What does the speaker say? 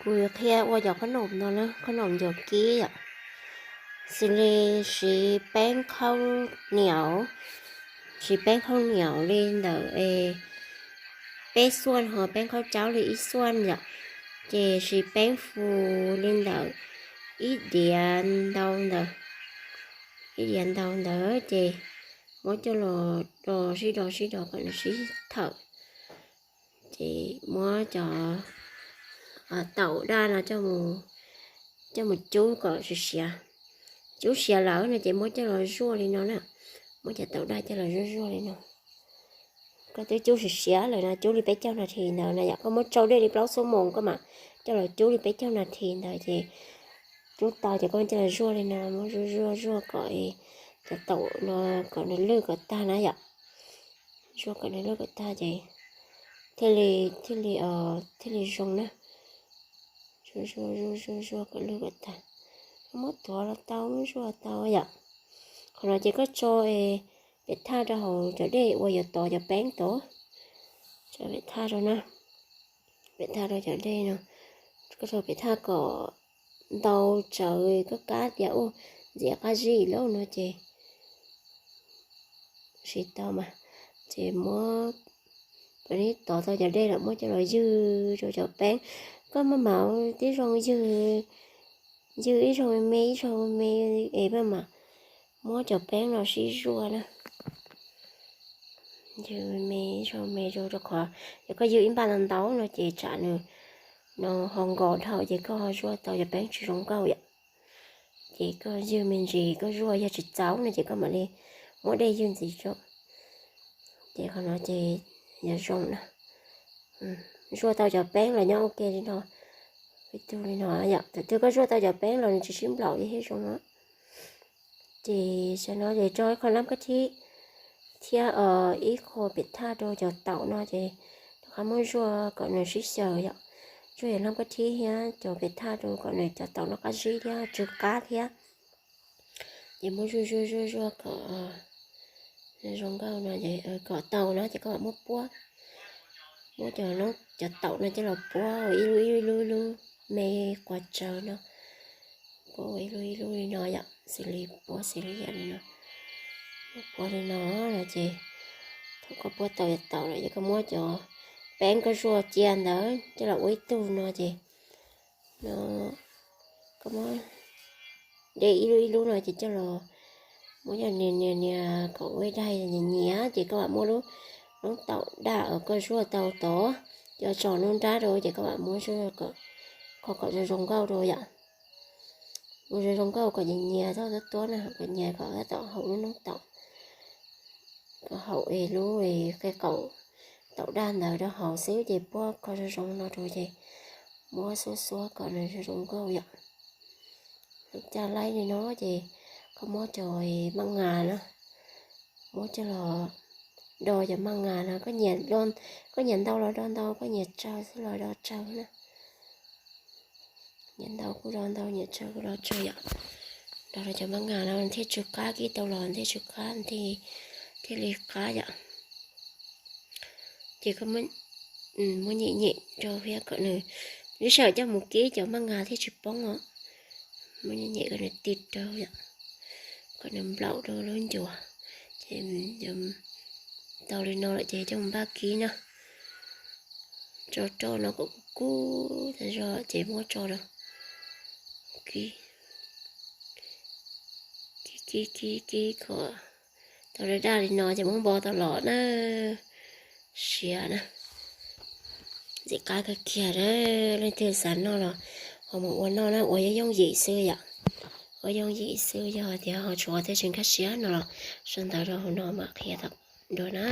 Kuv qhia ua cov khob noom no na, khob noom ncuav kib yom. Xws li siv peeb khaub niam, siv peeb khaub niam li ntawm peb xuaj, ho peeb khaub caub li ib xuaj yom. Ces siv peeb fu li ntawm ib diav ntau ntawd, ib diav ntau ntawd ces muab coj los do sib do sib do kom nws sib thawm. Ces muab cov taum daj no coj mus cub kom siav siav. Cub siav lawm no ces muab coj los zuaj li no na. Muab cov taum daj coj los zuaj zuaj li no. Koj twb cub siav siav lawm no, cub li peb caug nas this ntawd na yom. Koj muab tsau dej li plaub xuab moos koj mam coj los cub li peb caug nas this ntawd ces cub tau ces koj coj los zuaj li no, muab zuaj zuaj zuaj kom cov taum no kom nws lwj kom tag na yom. Zuaj kom nws lwj kom tag ces thiaj li, thiaj li, thiaj li zoo na. Zuaj zuaj zuaj zuaj kom lwj kom tag. Koj muab tuav los tau, muab zuaj tau yom. Qhov no ces koj tso pem thaj rau hauv cov dej uas yuav tov cov peeb tod. Tso pem thaj rau na, pem thaj rau cov dej no. Koj tso pem thaj kom ntau tsawv, koj kab tias ua ntxiv qab zib lawm no ces siv tau mas. Ces muab, tov tau cov dej lawm muab coj los ywg rau cov peeb. Koj maj mam tib zoo ywg, ywg ib zaug me me ib zaug me me es maj mam muab cov peeb no sib zuaj na. Ywg me me ib zaug me zaug rau qhov yog koj ywg ib npaj ntau ntau no ces tsam nws no ho nkos dhau ces koj ho zuaj tau cov peeb tsis zoo nkauj yom. Ces koj ywg me ntsis koj zuaj, yog tsis txaus no ces koj mam li muab dej ywg ntxiv rau. Ces qhov no ces yog zoo na. Zuaj tau cov peeb los nyob ua ke li no, ib tug li no yom. Thaum twg koj zuaj tau cov peeb los nws tsis sib nplaum ces thiaj zoo no. Ces tam no ces tso ib qho lab kab thib thiab ib qho pem thaj rau cov taum no ces rov qab muab zuaj kom nws sib xyaw yom. Zuaj yam lab kab thib thiab cov pem thaj rau kom nws cov taum no qab zib thiab tsw qab thiab. Ces muab zuaj zuaj zuaj zuaj kom zoo nkauj no ces kom tau no ces koj mam muab puab, muab cov, cov taum no coj los puab ua ib lub ib lub ib lub me quav tsaws no. Puab ua ib lub ib lub li no yom, xws li puab xws li yam li no. Muab puab li no no ces thaum koj puab tau cov taum lawm ces koj muab cov peeb koj zuaj cia ntawd coj los ua ib tug no ces no, koj muab de ib lub ib lub no ces coj los muab coj nias nias nias kom ua ib daim nyias nyias ces koj mam muab lub noob taum daj uas koj zuaj tau tod coj tso nruab nrab rau ces koj mam muab zuaj kom, kho kom zoo zoo nkauj rau yom. Ua zoo zoo nkauj kom nyias nyias txhob tuab tuab na, kom nyias kom tab tom haum lub noob taum, kom haum es lub qe qaum taum daj ntawd rau hauv xwb ces puab kho zoo zoo no rau ces muab xuab xuab kom nws zoo zoo nkauj yom. Caj laib li no ces koj muab cov maj nga na, muab coj los do cov maj nga no, koj nyiam ntau los do ntau, koj nyiam tsawg xwb los do tsawg na. Nyiam ntau kuj do ntau, nyiam tsawg kuj do tsawg yom. Do rau cov maj nga no thiaj tsw qab, kib tau los thiaj tsw qab, thiaj li qab yom. Ces koj muab nyem nyem rau thiab kom nws, lub sij hawm coj mus kib cov maj nga thiaj tsis poob os. Muab nyem nyem kom nws ti rau yom, kom nws nplaum rau lub ncuav. Ces tau li no lawm ces coj mus npaj kib na. Tso roj no kom kub kub tas zog ces muab tso rau kib, kib kib kib kom tau daj daj li no ces muab npo tau los na. Siav na, ntxim qab kawg kiag. Leej twg xav noj los ho mus ua noj na, ua yooj yooj yim xwb yom. Ua yooj yim xwb, yog tias ho tshuav tej tsis nkag siab no los sau ntawv rau hauv no mam qhia dua na.